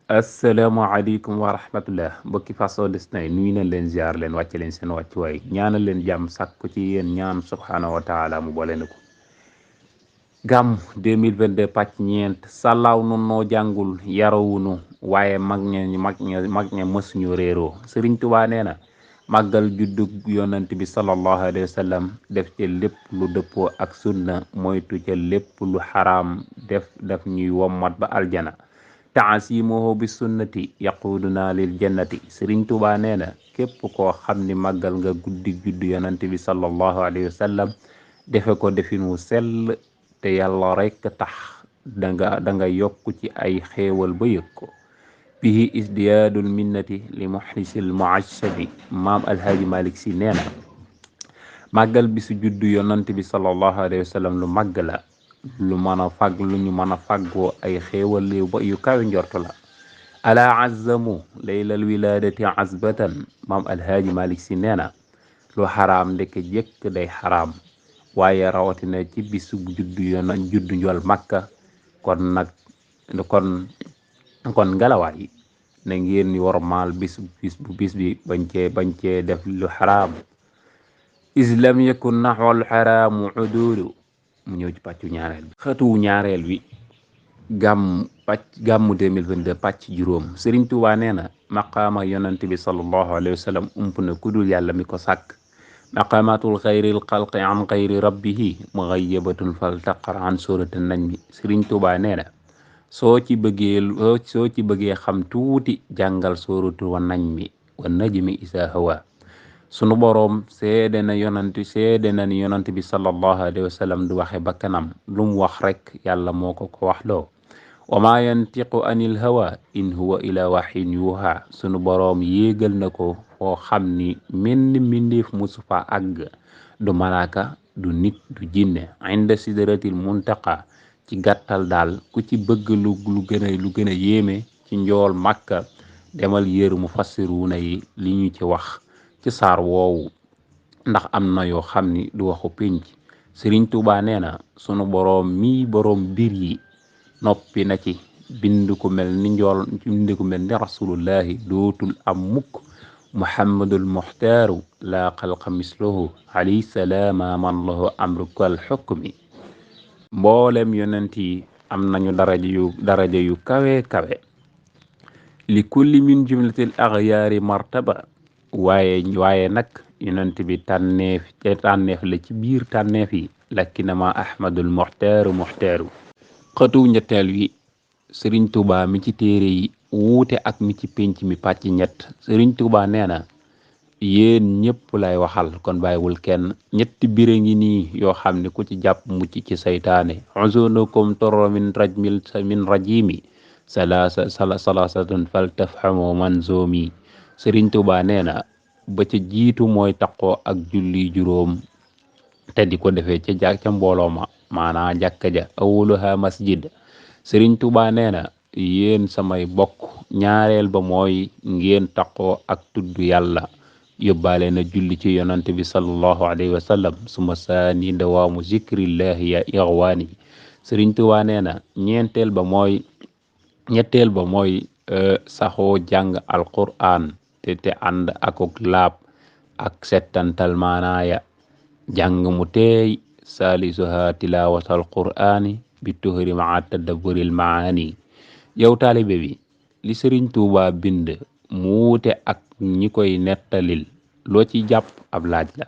asalaamaaleykum wa rahmatullah mbokki Faso Destin nuyu nañ leen ziar leen wàcce leen seen wàccuwaay ñaanal leen jàmm sàkku ci yéen ñaan subhaanahu wa taala mu boole na ko gàmm 2022 pàcc ñeent sàllaaw nun noo jàngul yarawunu waaye mag ña mësuñu réeroo Sëriñ Tuubaa nee na màggal juddug yonant bi sallallahu alayhi wa sallam def ca lépp lu dëppoo ak sunna moytu ca lépp lu xaraam def ñuy wommat ba aljana taasimuhu bi sunnati yaquduna lil jannati Sëriñ Tuubaa nee na képp koo xam ni màggal nga guddi juddu yonant bi sallallahu alayhi wa sallam defe ko definu sell te yàlla rekk tax da nga yokk ci ay xéewal ba yëg ko bihi isdiyaadul minnati li muxlisil muassabi maam alhaaji Malik Si nee na màggal bi su juddu yonant bi sallallahu alayhi wa sallam lu màgg la lu ñu mën a fàggoo ay xéewal yu kawe njortu la ala azzamu laylal wiladati azbatan maam alhaaji Malik Si nee na lu xaraam ndeke jëkk day xaraam waaye rawatina ci bisu juddu njol makka kon ngelawaay na ngeen ni wormaal bis bi bañ cee def lu xaraam islam yakun naxwal xaraamu uduulu mu ñëw ci pàccu ñaareel bi xëtuwu ñaareel wi gàmmu 2022 pàcc juróom Sëriñ Tuubaa nee na maqaama yonant bi sallallahu alayhi wa sallam ump na kudul yàlla mi ko sàkk maqamatul xayril xalqi an xayri rabbihi mughayyabatun fal taqar an surati najmi Sëriñ Tuubaa nee na soo ci bëggee xam tuuti jàngal suratu wa najmi isa hawa sunu boroom seede na ni yonant bi sallallahu alayhi wa sallam du waxe bakkanam lu mu wax rek yàlla moo ko wax loo wa ma yantiqu anil hawa in huwa ila waxyin yuha sunu boroom yéegal na ko foo xam ni mbindeef musu fa àgg du malaaka du nit du jinne inda sidratil muntaqa ci gàttal daal ku ci bëgg lu gën a yéeme ci njool màkka demal yéru mufassiruna yi li ñu ci wax ci saar woowu ndax am na yoo xam ni du waxu pénc Sëriñ Tuubaa nee na sunu boroom mbir yi noppi na ci bind ku mel ni rasulullahi dootul am mukk muhammadul muxtaaru laa xalqa mislahu alayhi salaama man lahu amru kal xukmi mboolem yonent yi am nañu daraja yu kawe li kulli min jumlatil axyaari martaba waaye nag yonent bi tànneef la ci biir tànneef yi lakkinama ahmadul muxtaaru xëtu ñetteel wi Sëriñ Tuubaa mi ci téere yi wuute ak mi ci pénc mi pàcc ñett Sëriñ Tuubaa nee na yéen ñëpp lay waxal kon bàyyiwul kenn ñetti bire ngi nii yoo xam ne ku ci jàpp mucc ci saytaane uzunukum torro min rajimi salasatun fal tafhamu manzumi Sëriñ Tuubaa nee na ba ca jiitu mooy taqoo ak julli juróom te di ko defee ca mbooloo ma maanaa jàkka ja awuluha masjid Sëriñ Tuubaa nee na yéen samay bokk ñaareel ba mooy ngeen taqoo ak tudd yàlla yóbbaale na julli ci yonante bi sallallahu alayhi wa sallam suma saani dawaamu zikrillahi ya ixwaani Sëriñ Tuubaa nee na ñetteel ba mooy saxoo jàng alquran te ànd akuk laab ak settantal maanaaya jàng mu teey salisuha tilawatal qur'ani bi tuhri maa tadabburil maani yow taalibe bi li Sëriñ Tuubaa bind mu wuute ak ñi koy nettalil loo ci jàpp ab laaj la